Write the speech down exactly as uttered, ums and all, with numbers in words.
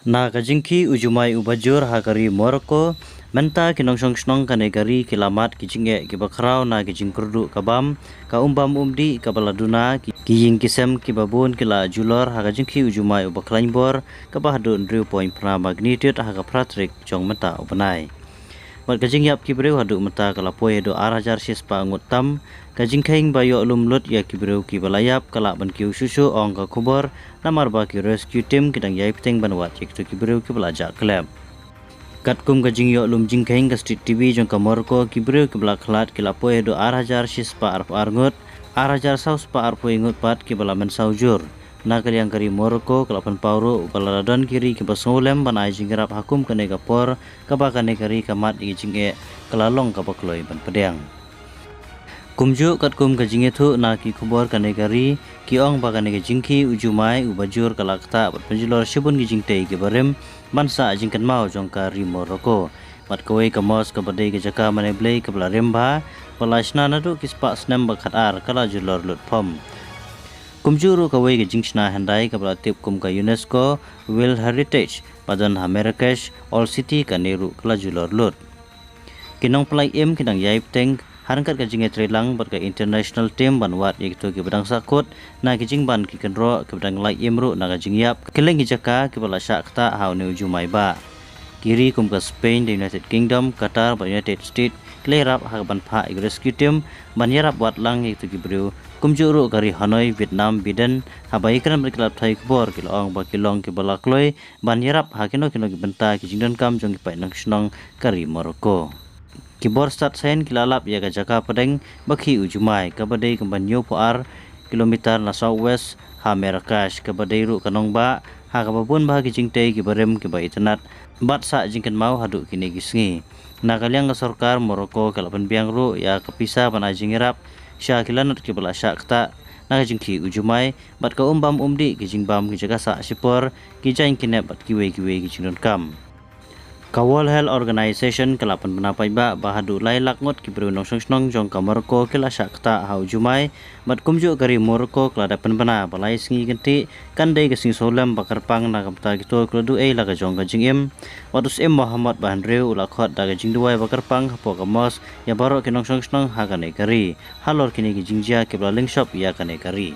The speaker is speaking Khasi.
Na ka jingkhih u jumai uba jur ha ka ri Morocco, mynta ki nongshong shnong kane ka ri ki la mad ki jingeh kiba khraw na ki jingkyrduh ka bam, ka um bam um dih kaba la duna, ki, ki ïing ki sem kiba bun ki la julor ha ka jingkhih u jumai uba khlaiñ bor, kaba haduh hynriew point phra magnitude ha ka phra tarik jong mynta u bnai. Bad ka jingïap ki briew haduh mynta ka la poi haduh ar hajar shispah ngut tam. Ka jingkheiñ ba ïoh lum lut ïa ki briew kiba la ïap ka lah ban kiew shuh shuh, ong ka khubor, namar ba ki rescue team ki dang ïai bteng ban wad ïa kito ki briew kiba la jah klep. Katkum ka jingïoh lum jingkheiñ ka Street T V jong ka Morocco, ki briew kiba la khlad ki la poi haduh ar hajar shispah arphew ar ngut, ar hajar saw spah arphew wei ngut pat kiba la mynsaw jur. Na ka liang ka ri Morocco ka la pynpaw ruh ba lada don ki ri kiba sngewlem ban ai jingïarap ha kum kane ka por, kaba kane ka ri ka mad ïa ki jingeh, ka la long kaba kloi ban pdiang. Kumjuh katkum ka jingïathuh na ki khubor kane ka ri, ki ong ba kane ka jingkhih u jumai uba jur ka la ktah bad pynjulor shibun ki jingtei kiba rim ban sah jingkynmaw jong ka ri Morocco. Bad kawei ka mosque kaba dei ka jaka mane Blei kaba la rim bha, ba la shna naduh ki spah snem ba khatar, ka la julor lut phom. Kumjuh ruh kawei ka jingshna hyndai kaba la tip kum ka UNESCO World Heritage ba don ha Marrakesh Old City, kane ruh ka la julor lut. Ki nongpynlait im ki dang ïai bteng ha ryngkat ka jingïatreilang bad ka international team ban wad ïa kito kiba dang sahkut na ki jingban ki kynroh, kiba dang lait im ruh na ka jingïap, kylleng ki jaka kiba la shah ktah ha une u jumai bah. Ki ri kum ka Spain, the United Kingdom, Qatar bad United States ki la ïarap ha kaban phah ïa ka rescue team ban ïarap wad lang ïa kito ki briew. Kumjuh ruh ka ri Hanoi, Vietnam, Biden, haba ïakren bad ki lad pathai khubor, ki la ong ba ki long kiba la kloi ban ïarap ha kino kino ki bynta ki jingdonkam jong ki paid nongshong shnong ka ri Morocco. Ki bor stad saiñ ki la lap ïa ka jaka pdeng ba khih u jumai, kaba dei kumba hynñiewphew ar kilometer na south west ha Marrakesh, kaba dei ruh ka nongbah ha kaba bun bha ki jingtei kiba rim kiba itynnad bad sah jingkynmaw haduh kine ki sngi. Na ka liang ka sorkar Morocco ka la pynbiang ruh ïa ka pisa ban ai jingïarap sha ki lanot kiba la shah ktah na ka jingkhih u jumai, bad ka um bam um dih, ki jingbam, ki jaka sah shipor, ki jaiñ ki nep bad kiwei kiwei ki jingdonkam. Ka World Health Organization ka la pynbna paidbah ba haduh lai lak ngut ki briew nongshong shnong jong ka Morocco ki la shah ktah ha u jumai, bad kumjuh ka ri Morocco ka la dep pynbna ba lai sngi kyntien kan dei ka sngi sawlem ba kyrpang na ka bynta kito ki la duh ei la ka jong ka jingim. Bad u Syiem Mohammed ba hynriew u la khot da ka jingduwai ba kyrpang hapoh ka mosque ïa baroh ki nongshong shnong ha kane ka ri halor kine ki jingjia kiba la lyngshop ïa kane ka ri.